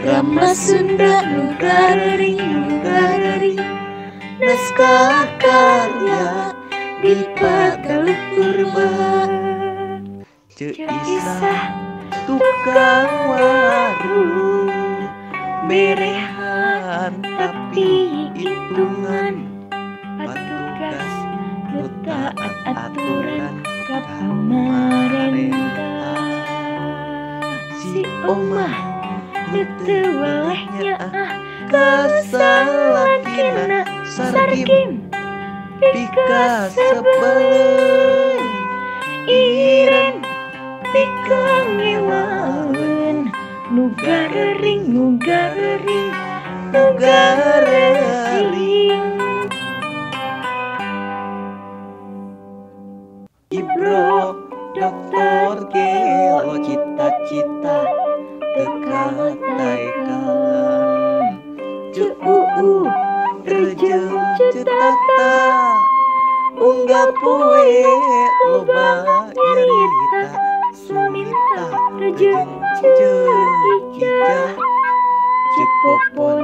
Drama Sunda nu garering nu garering, naskah karya Dipa Galuh Purba. Ceu Isah tukang warung berehan tapi hitungan patugas nu taat aturan ka pamarentah. Si Omah nu teu weleh nyaah ka salakina Sarkim pikasebeleun. Iren pikangewaeun nu garering nu garering nu garering. Ibro dokter gelo cita-cita teu kataekan. Ceu Uu rejeng Ceu Tata unggal poe loba nyarita. Suminta rejeng Ceu Ijah, Ceu Popon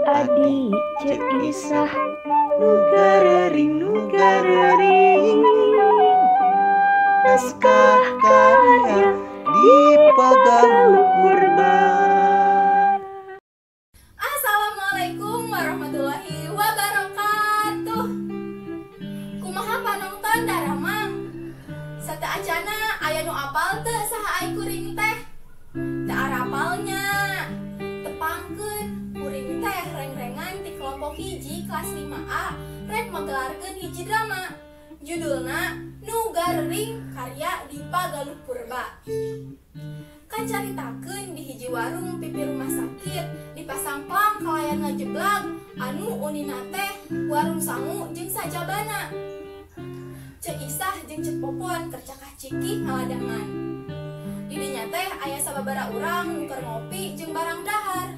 adi Ceu Isah nu garering nu garering, naskah karya Dipa Galuh Purba. Assalamualaikum warahmatullahi wabarakatuh. Kumaha panonton daramang? Sateuacana aya nu apal teu saha ai kuring teh? Teu arapalnya. Tepangkeun kuring teh rengrengan ti kelompok hiji kelas 5A rek magelarkeun hiji drama. Judulna Nu Garering karya Dipa Galuh Purba. Kacaritakeun di hiji warung pipi rumah sakit dipasang plang kalayan ngajeblag anu unina teh warung sangu jeung sajabana. Ceu Isah jeung Ceu Popon kercakah cikih ngaladangan. Di dinya teh aya sababaraha urang nu keur ngopi jeung barang dahar.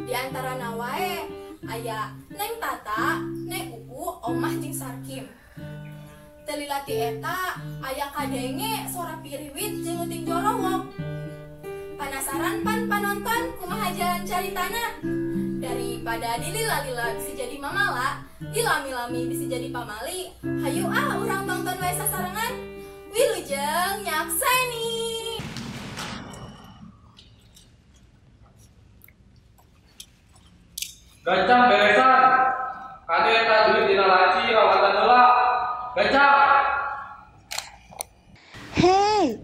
Di antarana wae aya Neng Tata, Neng Uu, Omah jeung Sarkim. Teu lila ti eta aya kadenge sora piriwit jeung leuting jorowok. Panasaran pan panonton kumaha jalan caritana? Daripada dilila-lila bisa jadi mamala, dilami-lami bisa jadi pamali. Hayu ah urang tonton wae sasarengan. Wilujeng nyakseni. Gancang beresan. Kade eta duit dina laci rawatan heula. Gancang. Hei,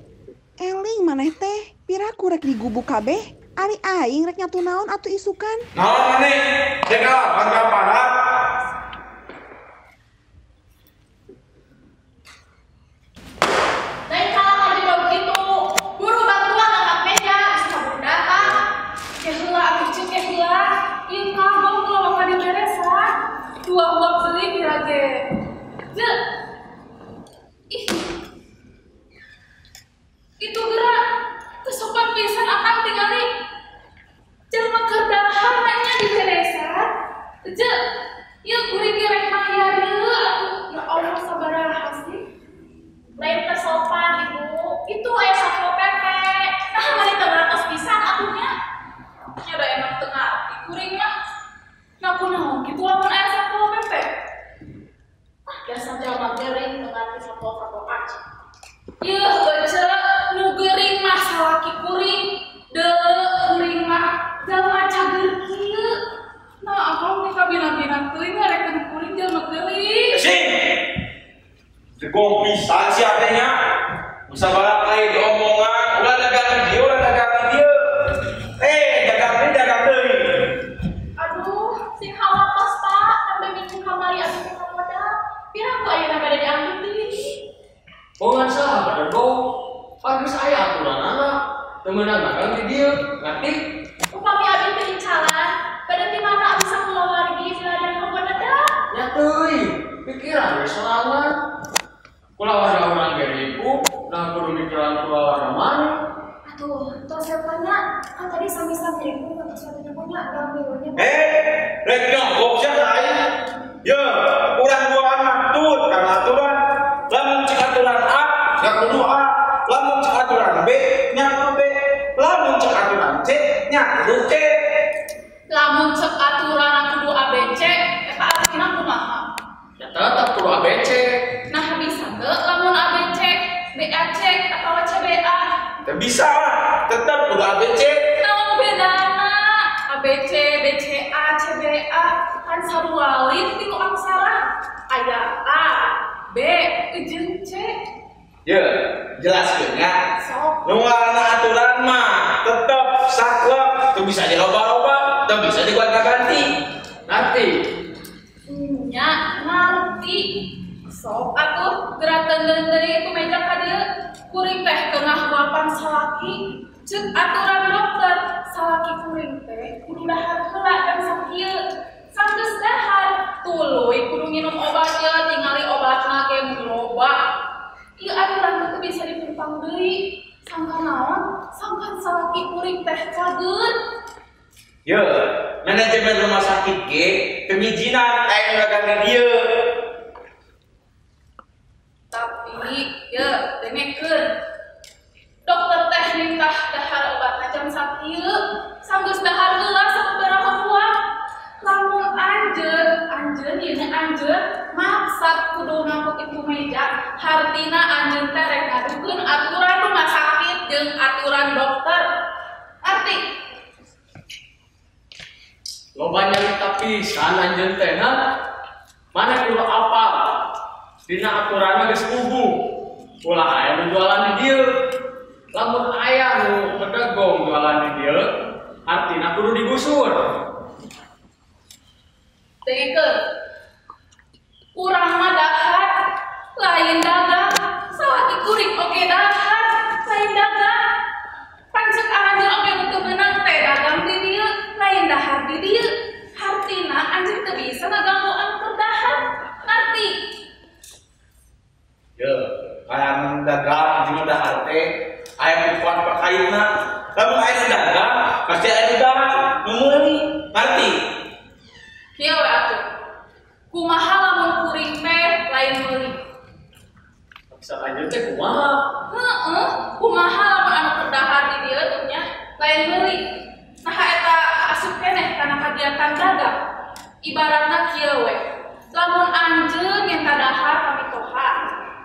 eling maneh teh, piraku rek digubuk kabeh, ari aing rek nyatu naon atuh isukan. Naon maneh? Dek kalawan ka parat. Lain kalah ngaji begitu. Buru bantuan angkat meja, bisa kabur datang. Ke heula atuh ceuk ke heula. Ieu kagok kula mah diberesan. Dua uang beli pira ge. Zeuk. Ih. Itu gerak kesopan pisan akang tingali. Jelema keur dahar nanya diberesan. Zeuk. Ieu kuring ge rek mayar deui atuh. Ya Allah sabaraha sih. Lain teu sopan ibu. Itu aya Satpol PP. Nah mari teu ngartos pisan atuh nya. Nya da emang teu ngarti kuring mah. Nah kunaon kitu lamun aya Satpol PP? Ah, biasa jelema gering teu ngarti Satpol aja. Yeuh ece nu geuring mah salaki kuring, deuleu kuring mah jelema cager kieu. Nah, akang teh kabina-bina teuing ngarekeun kuring jelema geuring. Sing. Jegong pisan sia teh nya. Sabaraha kali diomongan, ulah dagang dieu, ulah dagang dieu. Dagang deui, dagang deui. Aduh, sing hawatos Pak, sampe minggu kamari abdi teh modal. Piraku ayeuna bade diambil deui. Bongan saha badegong? Pan geus aya aturanana. Teu meunang dagang di dieu, ngarti? Upami abdi teh incalan, bade ti mana abdi sakulawargi siladan kabodedak. Nya teuing, pikiran we sorangan. Kulawarga urang ge ripuh, nah kudu mikiran kulawarga maneh. Atuh, tos nya kan tadi sami-sami ripuh tos nya gambilnya. Rek nyogok sia ka aing. Ye, urang duaan mah tut kana aturan. Lamun cek aturan A, nya kudu A. Lamun cek aturan B, nya kudu B. Lamun cek aturan C, nya kudu C. kudu ABC. Naon bedana? ABC, BCA, CBA kan sarua tilu aksara. Aya A, B, jeung C. Ye, jelaskeun nya. Sok. Nu ngaranna aturan mah tetep saklek, teu bisa diroba-roba, teu bisa digonta-ganti. Ngerti? Nya, ngerti. Sok atuh geura teungeun deui ku meja ka dieu. Kuring teh keur ngahuapan salaki. Ceuk aturan dokter, salaki kuring teh kudu dahar heula jam sakieu. Sanggeus dahar, tuluy kudu nginum obat ye, tingali obatna ge mun loba. Ieu aturan teu bisa ditumpang deui. Sangka naon? Sangkan salaki kuring teh cageut. Ye, manajemen rumah sakit ge teu ngijinan aya nu dagang di dieu. Tapi, ye, dengekeun. Dokter teh nitah dahar obatna jam sakieu, sanggeus dahar heula sababaraha buah. Lamun anjeun, anjeun ieu nya anjeun maksa kudu ngangkut itu meja, hartina anjeun teh rek ngadukeun aturan rumah sakit jeung aturan dokter. Arti? Loba nyarita pisan anjeun teh na. Mana kudu apal? Dina aturanna geus puguh. Ulah aya nu jualan di dieu. Lamun aya nu pedegong jualan di dieu, artina kudu digusur. Dengekeun. Urang mah dahar, lain dagang. Salaki kuring oge dahar, lain dagang. Pancet anjeun oge nu teu meunang teh dagang di dieu, lain dahar di dieu. Hartina anjeun teu bisa ngaganggu anu keur dahar. Ngarti? Ye, aya nu dagang jeung nu dahar teh aya kukuan pakaitna. Lamun aya nu dagang, pasti aya nu dahar, nu meuli. Ngarti? Kieu we atuh. Kumaha lamun kuring teh lain meuli? Bisa anjeun teh kumaha? Heeh, kumaha lamun anu keur dahar di dieu tuh nya lain meuli. Naha eta asup keneh kana kagiatan dagang. Ibaratna kieu we. Lamun anjeun minta dahar ka mitoha.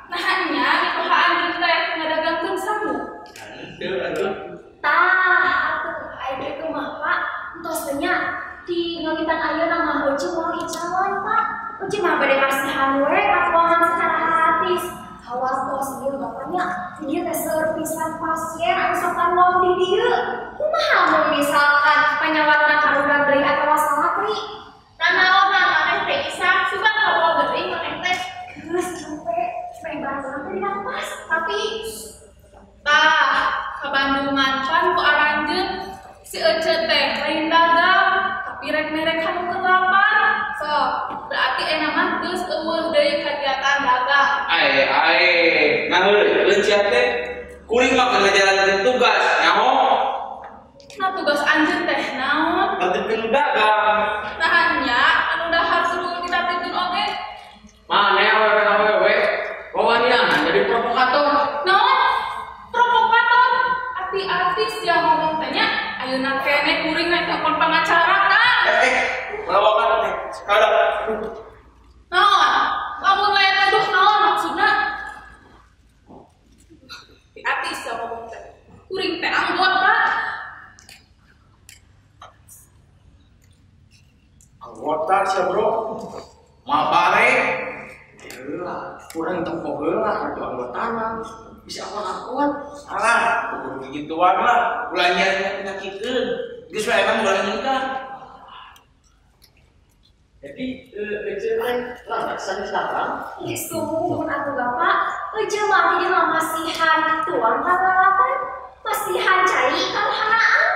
Naha nya mitoha anjeun teh ngadagangkeun sangu. Henteu atuh. Tah, atuh aya ge kumaha Pak? Entos teh nya di ngawitan ayeuna mah Uci moal icawan Pak. Uci mah bade kasihan we katuangan secara gratis. Hawartos ieu bapaknya, di dieu teh seueur pisan pasien anu sok taruang di dieu. Kumaha mun misalkan panyawatna karuga deui atawa salaki? Nanaonan maneh teh Isa, sugan kabawa geuring maneh teh. Geus capek, supaya barang teh dirampas. Tapi tah, ka Bandungan pan ku aranjeun si Ece teh lain dagang, tapi rek merek ka nu keur lapar. Sok, berarti enak mah geus eueuh deui kagiatan dagang. Ae, ae, nah heueuh cia teh kuring mah keur ngajalankeun tugas, nyaho. Nah tugas anjeun teh naon? Nertibkeun nu dagang. Nah nya anu dahar kudu ditertibkeun oge. Maneh awewe-awewe wawanian jadi provokator. Naon? Provokator? Hati-hati sia ngomong teh nya. Ayeuna keneh kuring rek telepon pangacara tah. Lawakan teh sekarang. Naon? Lamun lain aduh naon maksudna? Hati-hati sia ngomong teh. Kuring teh anggota. Anggota sia bro. Mabare. Heula, kurang tempo heula atuh anggotana. Bisa akon-akon. Salah, kudu gituan lah. Ulah nya penyakiteun. Geus we emang ulah nikah. Jadi, Ece teh lah saran. Ih, sumuhun atuh Bapak. Ece mah di dieu mah masihan tuang ka lalapan, masihan cai ka hanaan.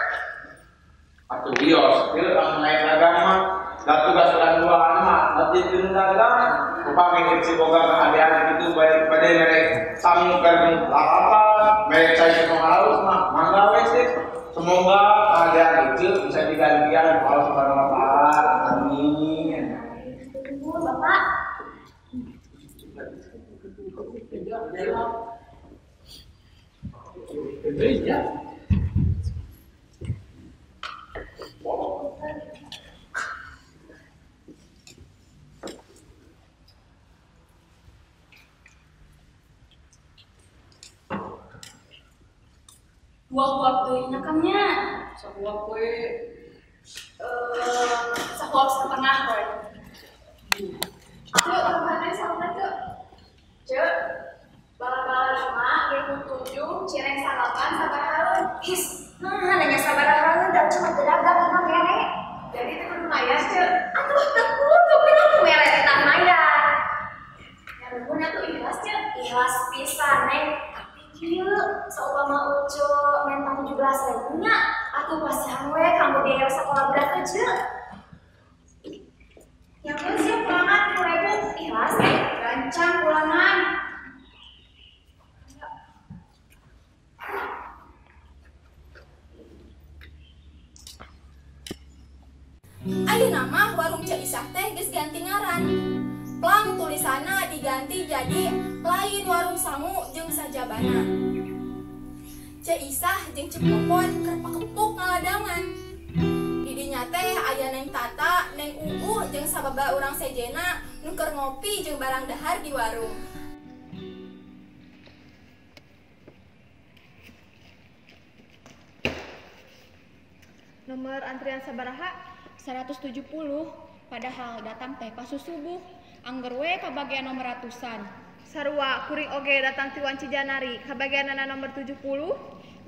Atuh wios, ieu lamun lain dagang mah, da tugas urang duaan mah, nertibkeun dagang. Upami Ece boga kahadean kitu bae bade mere sangu keur lalapan, mere cai keur halus mah, mangga we sih. Semoga keadaan itu bisa digantian ku Allah Subhanahu wa taala. Amin. Nuhun Bapak. Iya. 2 Dua huap deui nya Kang nya. Sahuap we. Sahuap setengah we. Cek, tambahannya sama cek. Cek, bala-bala cuma 27 cireng salapan sabaraha. His, nah nanya sabaraha dan cuma teu dagang mah mere. Jadi teu kudu mayar cek. Atuh teu kudu piraku mere teh tah mayar. Ya nuhun atuh ikhlas cek. Ikhlas pisan Neng, tapi kieu saupama Ucu menta 17.000 nya atuh pasihan we kanggo biaya sakola budak Ece. Yang geus ya pulangan 3.000 ikhlas Neng. Gancang pulangan. Ayeuna mah warung Ceu Isah teh geus ganti ngaran. Plang tulisanna diganti jadi lain warung sangu jeung sajabana. Ceu Isah jeung Ceu Popon keur pakepuk ngaladangan. Di dinya teh aya Neng Tata, Neng Uu jeung sababa urang sejena nu keur ngopi jeung barang dahar di warung. Nomor antrian sabaraha? 170, padahal datang teh pas subuh. Angger we kabagian nomor ratusan. Sarua kuring oge datang ti wanci Janari, kabagianana nomor 70.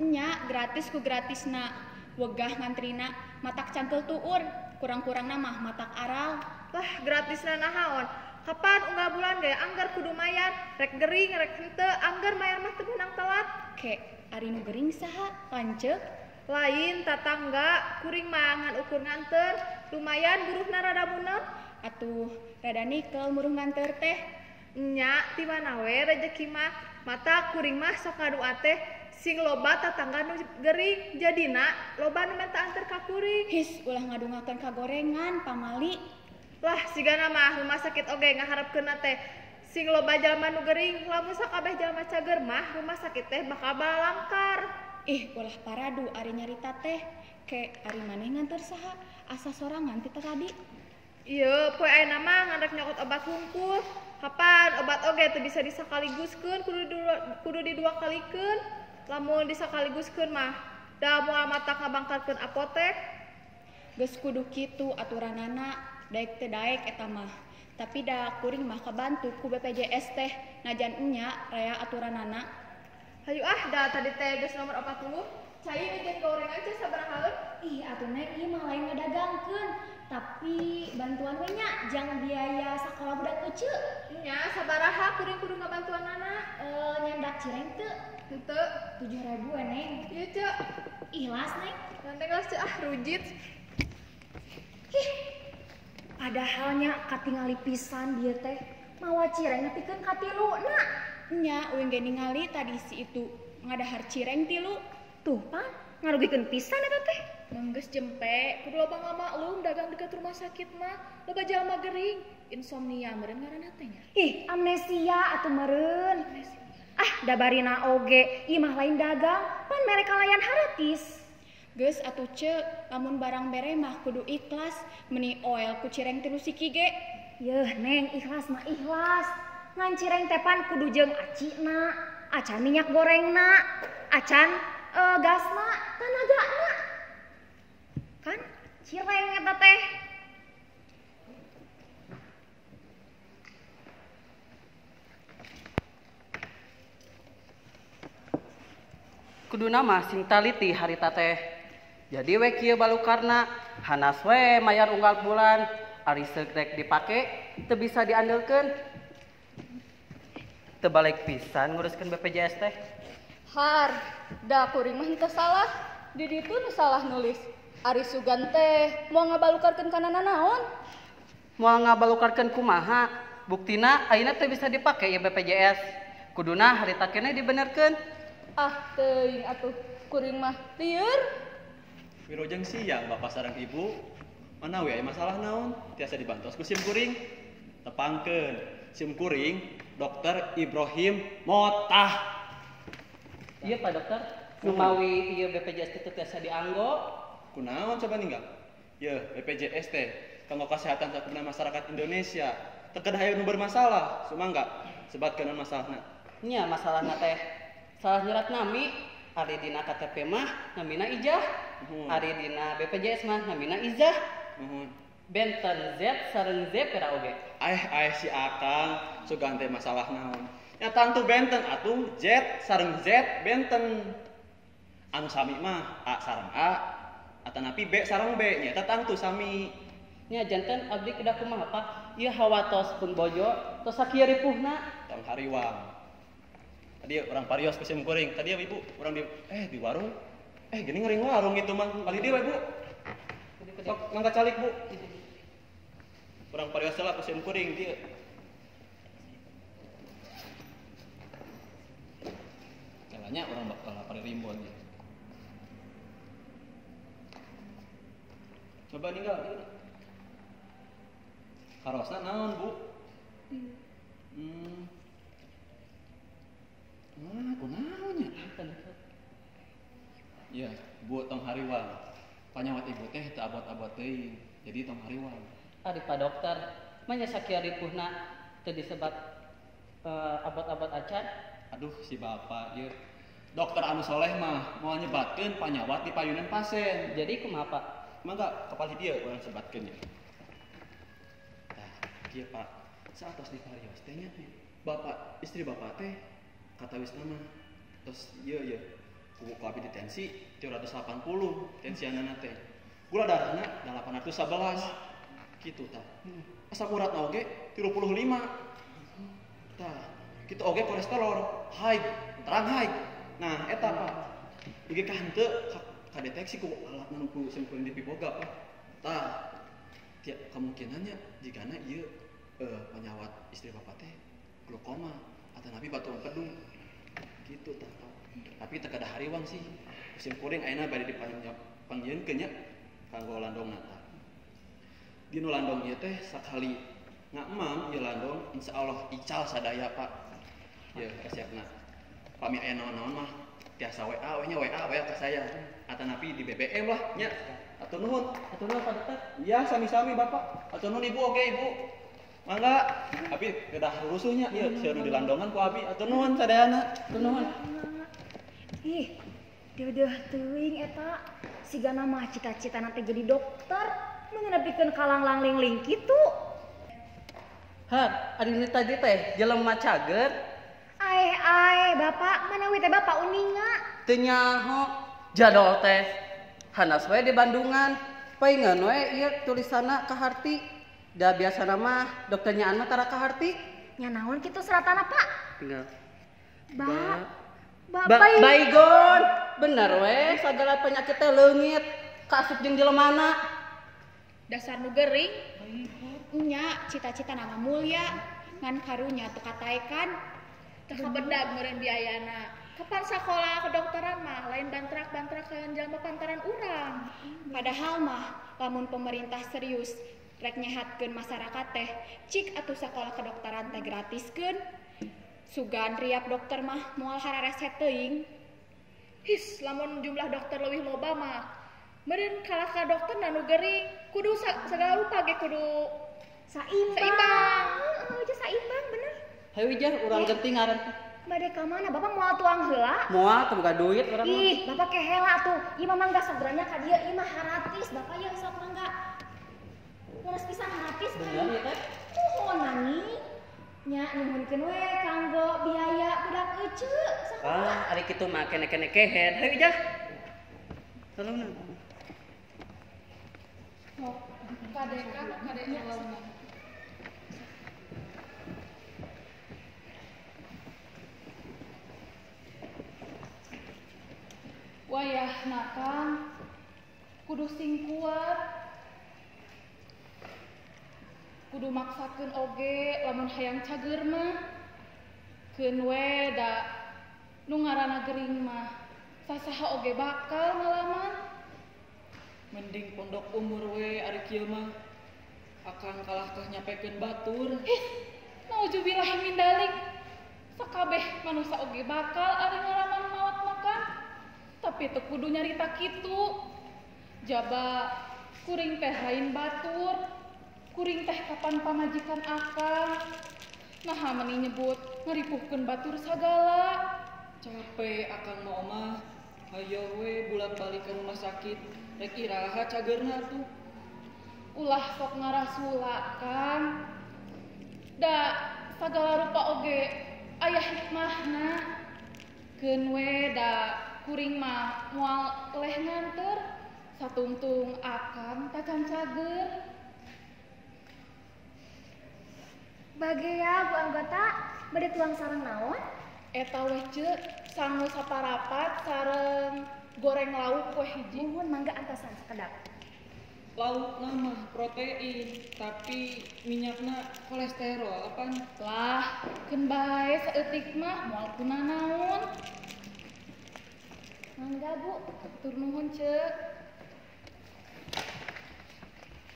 Nya gratis ku gratisna. Wegah ngantrina, matak cangkeul tuur, kurang-kurangna mah matak aral. Lah gratisna nahaon? Kapan unggal bulan ge angger kudu mayar, rek gering rek henteu, angger mayar mah teu meunang telat. Ke, ari nu gering saha? Lanceuk? Lain tatangga kuring mah ngan ukur nganter, lumayan buruhna rada muneh. Atuh rada nikel muruh nganter teh. Nya ti mana we rejeki mah, mata kuring mah sok ngadua teh sing loba tatangga nu gering jadina loba nu menta anter ka kuring. His ulah ngadungakeun ka gorengan pamali. Lah sigana mah rumah sakit oge ngaharepkeunna teh sing loba jalma nu gering, lamun sakabeh jalma cager mah rumah sakit teh bakal balangkar. Ih, ulah paradu ari nyarita teh. Ke ari maneh nganter saha? Asa sorangan ti tadi. Ieu poe ayeuna mah ngan rek nyokot obat hungkul. Kapan obat oge teu bisa disakaliguskeun, kudu didua kalikeun. Lamun disakaliguskeun mah da moal matak ngabangkarkeun apotek. Geus kudu kitu aturanana, daek teu daek eta mah. Tapi da kuring mah kabantu ku BPJS teh najan enya rea aturanana. Hayu ah, dah tadi teh geus nomor 40. Cai jeung gorengan ceu sabaraha? Ih, atuh Neng ieu mah lain ngadagangkeun, tapi bantuan we nya jang biaya sakola budak eceu. Nya sabaraha kuring kudu ngabantuanana? Nyandak cireng teu? Henteu. 7.000 we Neng. Ieu ceu. Ikhlas Neng. Neng geus ceu ah rujit. Ih. Padahal nya katingali pisan dieu teh mawa cireng nepikeun ka tiluna. Nya uing ge ningali tadi si itu ngadahar cireng tilu. Tuh pan ngarugikeun pisan eta teh. Manggeus jempe kudu loba ngamaklum dagang dekat rumah sakit mah loba jalma gering insomnia meureun ngaranna teh nya. Ih, amnesia atuh meureun. Ah, dabarina oge ieu mah lain dagang, pan mere kalayan haratis. Geus atuh ceu, lamun barang bere mah kudu ikhlas, meuni oel ku cireng tilu siki ge. Yeuh Neng, ikhlas mah ikhlas. Ngan cireng tepan kudu jeung acina, acan minyak gorengna, acan gasna, tanagana. Kan cireng eta teh. Kuduna mah sing taliti harita teh. Jadi we kieu balukarna, hanas we mayar unggal bulan, ari seuk rek dipake teu bisa diandelkeun. Tebalik pisan nguruskeun BPJS teh. Har, da kuring mah henteu salah. Di ditu nu salah nulis. Ari sugan teh moal ngabalukarkeun kana nanaon? Moal ngabalukarkeun kumaha? Buktina ayeuna teu bisa dipake ieu BPJS. Kuduna harita keneh dibenerkeun. Ah, teuing atuh kuring mah lieur. Wilujeng siang bapak sareng ibu. Manawi aya masalah naon? Tiasa dibantos ku sim kuring. Tepangkeun sim kuring Dokter Ibrahim Motah. Iya Pak Dokter, numawi ieu BPJS teh tiasa dianggo. Kunaon coba ninggal? Yeuh, BPJS teh kanggo kesehatan sakabehna masyarakat Indonesia. Teu kedah aya nu bermasalah, sumangga sebatkeun masalahna. Nya masalahna teh salah nyerat nami. Ari dina KTP mah namina Ijah. Ari dina BPJS mah namina Izah. Nuhun. Benten Z sareng Z pera oge. Aeh si Akang sugan teh masalah naon. Ya tangtu benten atuh Z sareng Z benten. Anu sami mah A sareng A atanapi B sareng B nya eta tangtu sami. Nya janten abdi kedah kumaha Pak? Ieu hawatos pun bojo tos sakieu ripuhna. Tong hariwang. Tadi orang parios ke sim kuring. Tadi ya ibu orang di di warung. Gini ngering warung itu mah. Kali dia ibu. Sok mangga calik bu. Orang parios lah ke sim kuring dia. Caranya orang bakal pari rimbon dia. Coba ninggal. Harosna naon bu? Kunaon nya? Ya, Bu tong hariwang. Panyawat ibu teh teu abot-abot teuing. Jadi tong hariwang. Ari Pak Dokter, mah nya sakieu ripuhna teu disebat abot-abot acan. Aduh si bapak ieu. Dokter anu soleh mah moal nyebatkeun panyawat di payunan pasien. Jadi kumaha Pak? Mangga kapalih dieu urang sebatkeun ya. Tah, kieu Pak. Saatos di parios teh nya. Bapak, istri bapak teh katawisna mah tos ieu ye ku abi ditensi 380 tensianana teh. Gula darahna 811 kitu tah. Asam uratna oge 35. Tah, kitu oge kolesterol high, terang high. Nah, eta Pak. Ieu ka henteu kadeteksi ku alat nu ku sim kuring dipiboga Pak. Tah, tiap kemungkinannya jigana ieu penyawat istri bapak teh glukoma atanapi batu empedu gitu tah. Tapi teu kada hariwang sih. Sim kuring ayeuna bade dipanggieunkeun nya kanggo landongna tah. Dinu landong ieu teh sakali ngaemam ieu landong insyaallah ical sadaya Pak. Ieu resepna. Pami aya naon-naon mah tiasa WA we nya WA we ka saya. Atanapi di BBM lah nya. Atur nuhun. Atur nuhun Pak Dokter. Iya sami-sami Bapak. Atur nuhun Ibu oge Ibu. Mangga, abi kedah rusuhnya ieu sieun dilandongan ku abi. Atur nuhun sadayana. Atur nuhun. Ih, deudeuh teuing eta. Sigana mah cita-citana teh jadi dokter, mengenepikeun kalanglang-lingling kitu. Har, ari nu tadi teh jelema cager. Ae ae, Bapak, manawi teh Bapak uninga. Teu nyaho, jadol teh. Hanas we di Bandungan. Paingan we ieu tulisanna kaharti. Da biasana mah dokternya mah tara kaharti. Nya naon kitu seratana, Pak? Tinggal. Ba baygon. Bener we sagala penyakit teh leungit kaasup jeung jelemana. Dasar nu gering. Nya cita-cita nama mulia ngan karunya teu kataekan. Teu kabedag meureun biayana. Kapan sakola kedokteran mah lain bantrak-bantrakan jalma pantaran urang. Padahal mah lamun pemerintah serius rek nyehatkeun masyarakat teh cik atuh sakola kedokteran teh gratiskeun. Sugan riap dokter mah moal harareset teuing. His, lamun jumlah dokter leuwih loba mah meureun kalah ka dokter nu gering kudu sagala rupa ge kudu saimbang. Heeh, uh, saimbang bener. Hayu Ijah urang genting ngaran teh. Bade ka mana? Bapak moal tuang heula? Moal teu boga duit urang mah. Ih, Bapak ke heula atuh. Ieu mah mangga sobranya ka dieu, ieu mah haratis. Bapak ieu sok mangga. Leres pisan haratis kan. Bener ieu teh. Nuhun nani. Nya nuhunkeun we kanggo biaya budak eceu. Ah, ari kitu mah kene-kene kehed. Hayu Ijah. Tolong. Oh, kade kan kade heula. Wayahna Kang, kudu sing kuat. Kudu maksakeun oge lamun hayang cager mah. Keun we da nu ngaranna gering mah sasaha oge bakal ngalaman. Mending pondok umur we ari kieu mah. Akang kalahkah nyapekeun batur. Ih, nauzubillahi min dalik. Sakabeh manusa oge bakal ari ngalaman maot makan. Tapi teu kudu nyarita kitu. Jaba kuring teh lain batur. Kuring teh kapan pamajikan akang. Naha meni nyebut ngaripuhkeun batur sagala. Capek akang mah omah Hayo we bulan balik ke rumah sakit. Rek iraha cagerna tuh. Ulah sok ngarasula, Kang. Da sagala rupa oge aya hikmahna. Keun we da kuring mah moal leh nganter satungtung akang tacan cager. Bagea Bu anggota, bade tuang sareng naon? Eta weh ce, sangu saparapat sareng goreng lauk weh hiji. Nuhun mangga antosan sakedap. Laukna mah protein, tapi minyakna kolesterol apan? Lah, keun bae saeutik mah moal kunanaon. Mangga Bu, hatur nuhun ce.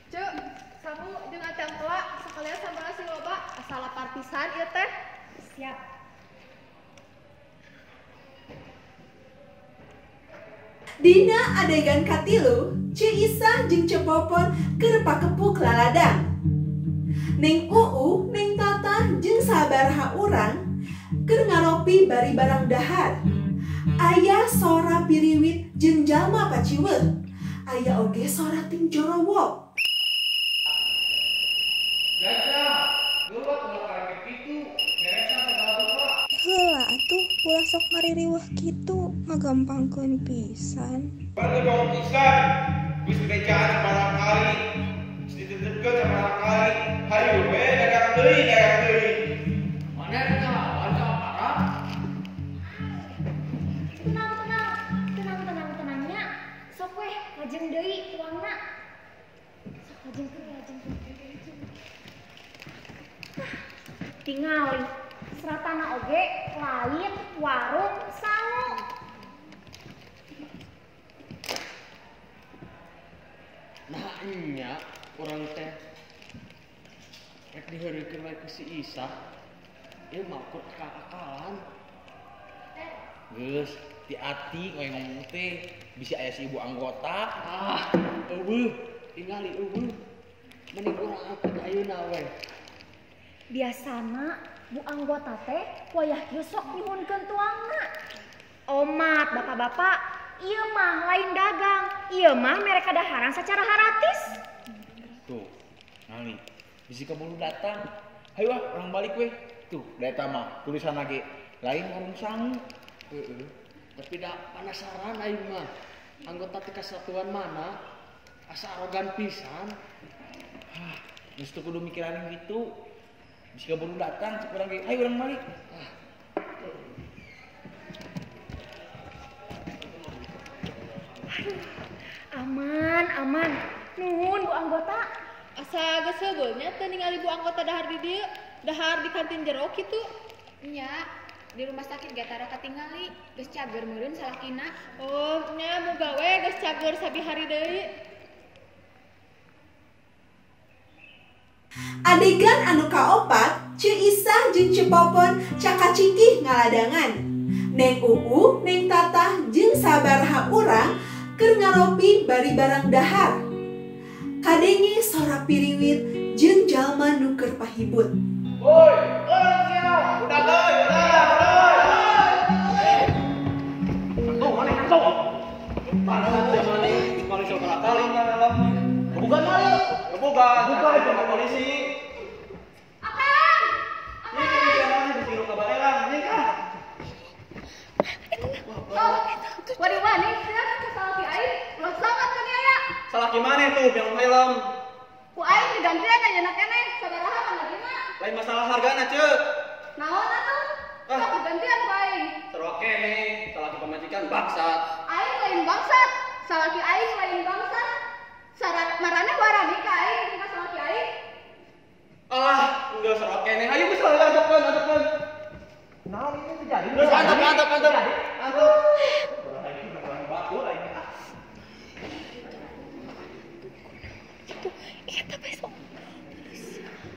Ce, sangu jeung acang pela sakalian sambal sing loba asal lapar pisan ieu teh. Siap. Dina adegan katilu, Ceu Isah jeung Ceu Popon keur pakepuk laladang. Neng Uu, Neng Tata jeung sabaraha urang keur ngaropi bari barang dahar. Aya sora piriwit jeung jalma paciweuh. Aya oge sora ting jorowok. Gajah, geuwat ulah karek kitu, beresan sagala rupa. Heula atuh ulah sok ngaririweuh kitu, ngagampangkeun pisan. Baru bohong pisan, geus dibejaan sabaraha kali, geus dititipkeun sabaraha kali, hayu we dagang deui, dagang deui. Mana ngalawan ka aparat? Tenang, tenang, tenang, tenang, tenangnya. Sok weh, lajeng deui tuangna. Sok lajengkeun, lajengkeun. Tingali seratana oge lain warung sangu. Nah nya urang teh rek diheureuykeun wae ku si Isah. Ieu mah kur akal-akalan. Geus, hati-hati kowe ngomong teh, bisi aya si ibu anggota. Ah, eueuh, tingali eueuh. Mending urang angkat ayeuna we. Biasana Bu anggota teh wayah kieu sok nyuhunkeun tuangna. Omat bapak-bapak, ieu mah lain dagang, ieu mah mereka daharan secara gratis. Tuh, ngali, bisi keburu datang. Hayu ah, urang balik we. Tuh, da eta mah tulisan lagi lain warung sangu. Heeh. Tapi da penasaran aing mah. Anggota ti kesatuan mana? Asa arogan pisan. Hah, geus teu kudu mikiran gitu. Bisi keburu datang, cek urang ge, hayu urang balik. Ah. Aduh, aman, aman. Nuhun Bu anggota. Asa geus heubeul nya teu ningali Bu anggota dahar di dieu, dahar di kantin jero kitu. Nya, di rumah sakit ge tara katingali, geus cager meureun salakina. Oh, nya muga we geus cager sabi hari deui. Adegan anu kaopat, Ceu Isah jeung Ceu Popon cakacikih ngaladangan. Neng Uu, Neng Tata jeung sabaraha urang keur ngaropi bari barang dahar. Kadenge sora piriwit jeung jalma nu keur pahibut. Woi, euy sia, udah euy, udah, euy. Tuh, mana tuh? Mana maneh? Polisi sabaraha kali Bukan maling. Bukan, bukan itu polisi. Akang. Ini jalan di sini kabarelang, ini kah? Oh, wani-wani sia ka salaki aing, ulah sangat kan aya. Salaki maneh tuh yang helm. Ku aing digantian ayeuna keneh, sabaraha pangagina? Lain masalah hargana, Ceu. Naon atuh? Sok digantian ku aing. Sarua keneh, salaki pamajikan bangsat. Aing lain bangsat, salaki aing lain bangsat. Sarat marane warani ka aing ka salaki aing. Alah, enggak sarua keneh. Ayo geus lah antepkeun, antepkeun. Naon ini terjadi? Geus antep, antep, antep. Antep.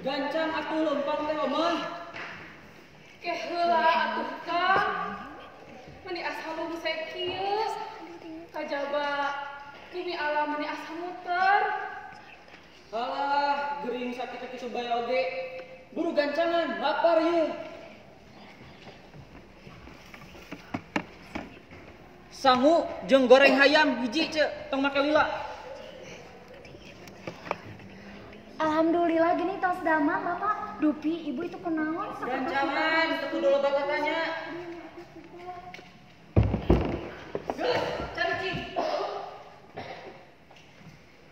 Gancang atuh lempang teh omah. Ke heula atuh Kang. Meni asa lungsek kieu. Kajaba bumi alam meni asa muter. Alah, gering sakit kitu bae oge. Buru gancangan, lapar yeuh. Sangu jeung goreng hayam hiji ce, tong make lila. Alhamdulillah gini tos damang Bapak. Dupi ibu itu kunaon Gancangan teu kudu loba tatanya. Geus, cari cing.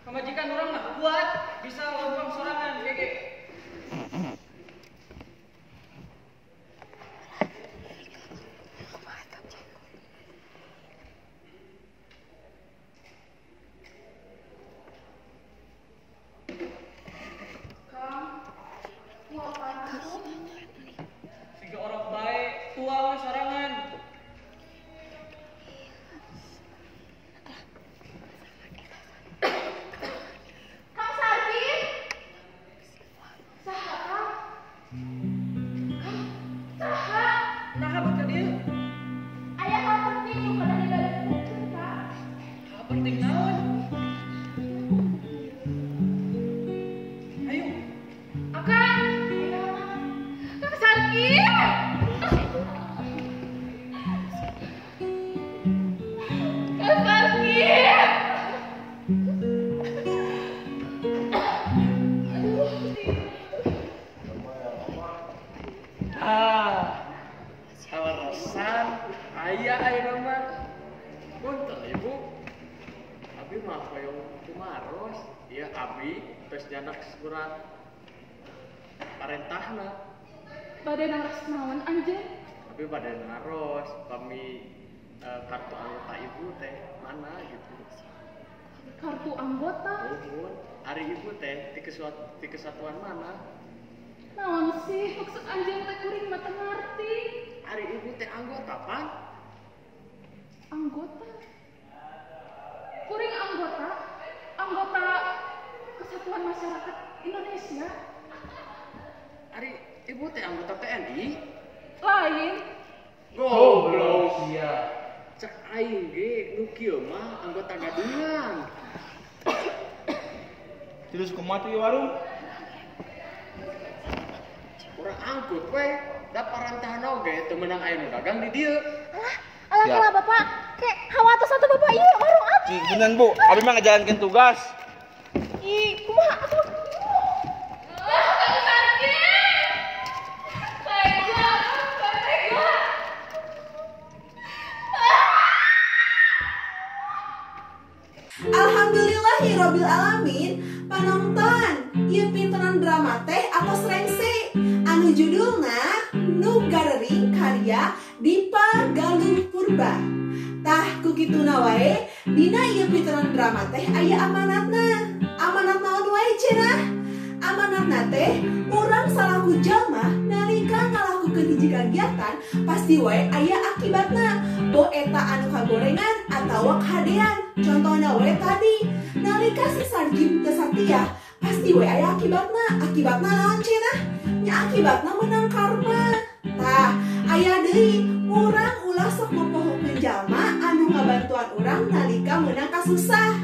Pamajikan urang mah kuat, bisa lempang sorangan gege. Kang, mau apaan tuh? Siga orok bae, tuang sorangan. Kang Sarkim? Saha Kang? Kang, saha? Naha bet ka dieu? Aya hal penting nu kedah dibereskeun, Kang. Hal penting naon? Ayo. Akang, Kang Sarkim. Kang Sarkim. Ah, saleresan aya ayeuna mah. Punten Ibu. Abi mah hoyong tumaros. Ieu abi tos nyanak surat parentahna. Bade naros naon anjeun? Abi bade naros pami kartu anggota ibu teh mana gitu. Kartu anggota? Nuhun. Ari ibu teh ti kesatuan mana? Naon sih maksud anjeun teh kuring mah teu ngarti. Ari ibu teh anggota pan? Anggota? Kuring anggota? Anggota Kesatuan Masyarakat Indonesia? Ari ibu teh anggota TNI? Lain. Goblok sia. Cek aing ge nu kieu mah anggota gadungan. Terus kumaha tuh warung? Urang angkut we, da parantahan oge teu meunang aya nu dagang di dieu. Alah Siap. kalah Bapak, kek hawatos satu Bapak ieu warung abi. Cing, bener Bu, abi mah ngajalankeun tugas. Ih, kumaha atuh? Ah, Kang Sarkim. Tega, tega. Alhamdulillahirabbil alamin, panonton, ieu pintenan drama teh atos rengse anu judulna Nu Garering karya Dipa Galuh Purba. Tah ku kituna wae dina ieu pintenan drama teh aya amanatna. Amanat naon wae cenah? Amanatna teh urang salaku jalma nalika ngalakukeun hiji kagiatan pasti wae aya akibatna. Bo eta anu kagorengan atawa kahadean. Contohna wae tadi nalika si Sarjim teu satia pasti wae aya akibatna. Akibatna naon cenah? Nya akibatna menang karma. Tah, aya deui urang ulah sok mopohokeun jalma anu ngabantuan urang nalika meunang kasusah.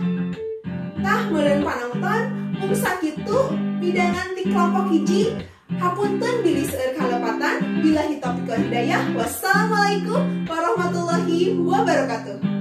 Tah meureun panonton mung sakitu pidangan ti kelompok hiji. Hapunten bilih seueur kalepatan. Billahi taufiq wal hidayah. Wassalamualaikum warahmatullahi wabarakatuh.